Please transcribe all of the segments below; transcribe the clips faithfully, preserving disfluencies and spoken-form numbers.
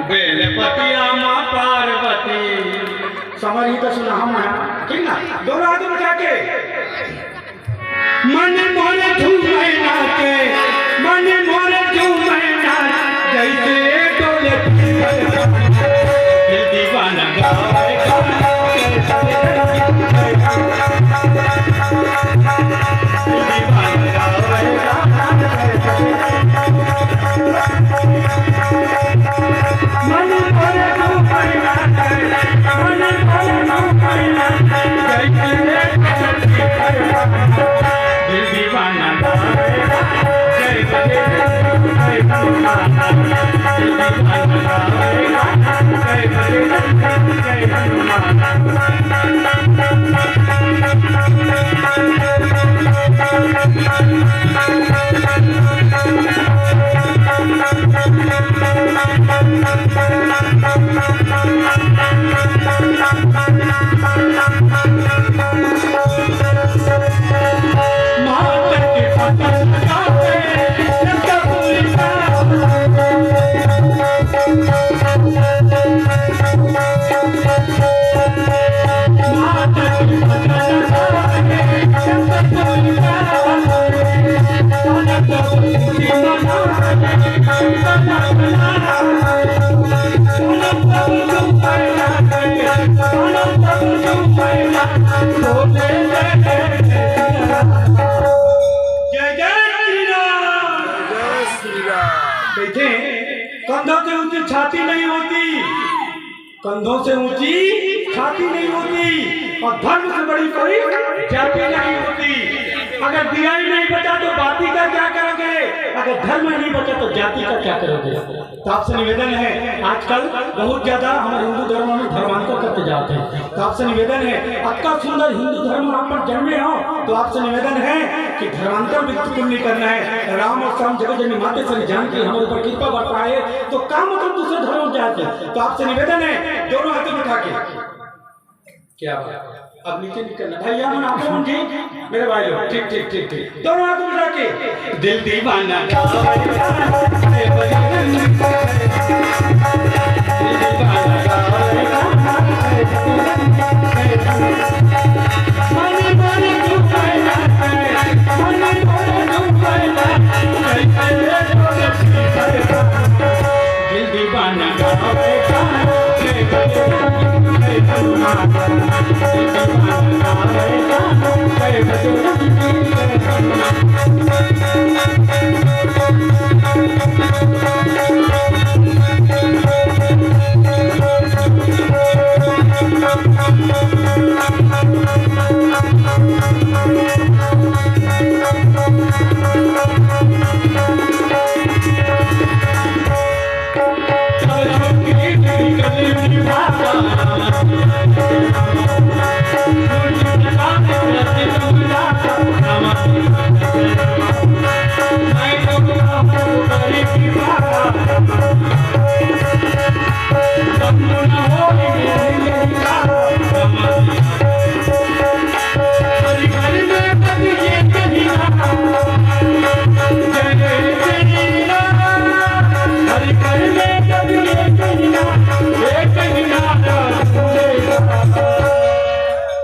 बेलपतिया माँ पार्वती। समर ही तो सुना हम हैं, ठीक ना? दोनों हाथ उठा के। मन मोर झूमे नाचे, मन मोर झूमे नाचे, जैसे डोले दिल दीवाना गावे गाना। जय जय श्री राम। जय श्री राम। देखें, कंधों से ऊंची छाती नहीं होती, कंधों से ऊंची छाती नहीं होती, और धर्म से बड़ी कोई जाति नहीं होती। अगर दिया ही नहीं बचा तो बाती का क्या करोगे? अगर धर्म नहीं बचा तो जाति का क्या करोगे? तो आपसे निवेदन है, आजकल बहुत ज्यादा हमारे हिंदू धर्म में धर्मांतर करते जाते हैं। तो आपसे निवेदन है, अतका सुंदर हिंदू धर्म आप जन्मे हो, तो आपसे निवेदन है कि धर्मांतर बिल्कुल नहीं करना है। राम और श्याम जगत जननी माते श्री जानकी हमारे ऊपर कृपा बरसाए, तो का मतलब दूसरे धर्म में जाके? तो आपसे निवेदन है, दोनों हाथों में उठा के। क्या बात है? अब नीचे नहीं करना। भैया मन, आप लोग जी, मेरे भाई लोग, ठीक, ठीक, ठीक, ठीक। दोनों हाथ उठा के। दिल दीवाना।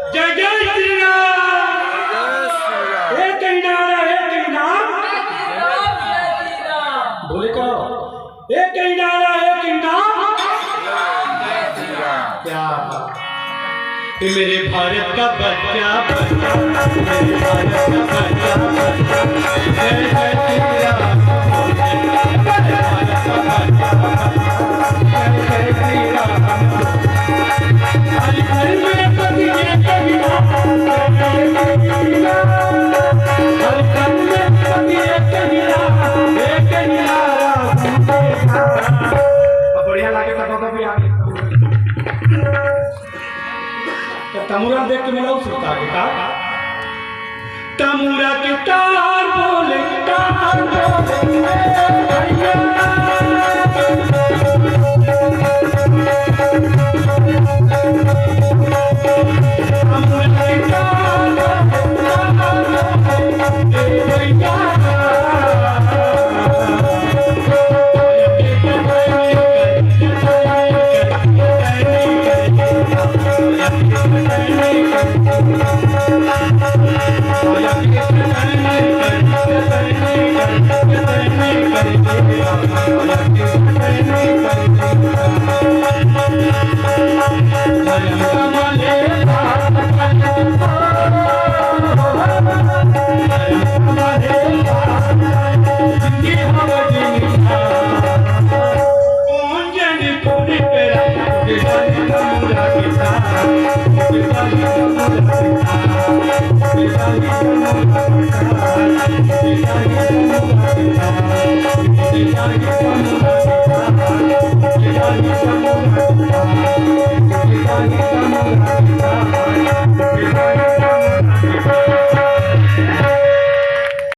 जय जय श्री राम। एक ही नारा, एक ही नाम। बोले करो, एक ही नारा, एक ही नाम। क्या बात। ये मेरे भारत का बच्चा, बच्चा, मेरे भारत का बच्चा, बच्चा, जय जय श्री राम। मेरे भारत का बच्चा, बच्चा, जय जय श्री राम। बढ़िया लागे तो बाबा भी आगे। तो तमुरा देख के मिला उस का। तमुरा के तार बोले, तार बोले, भैया।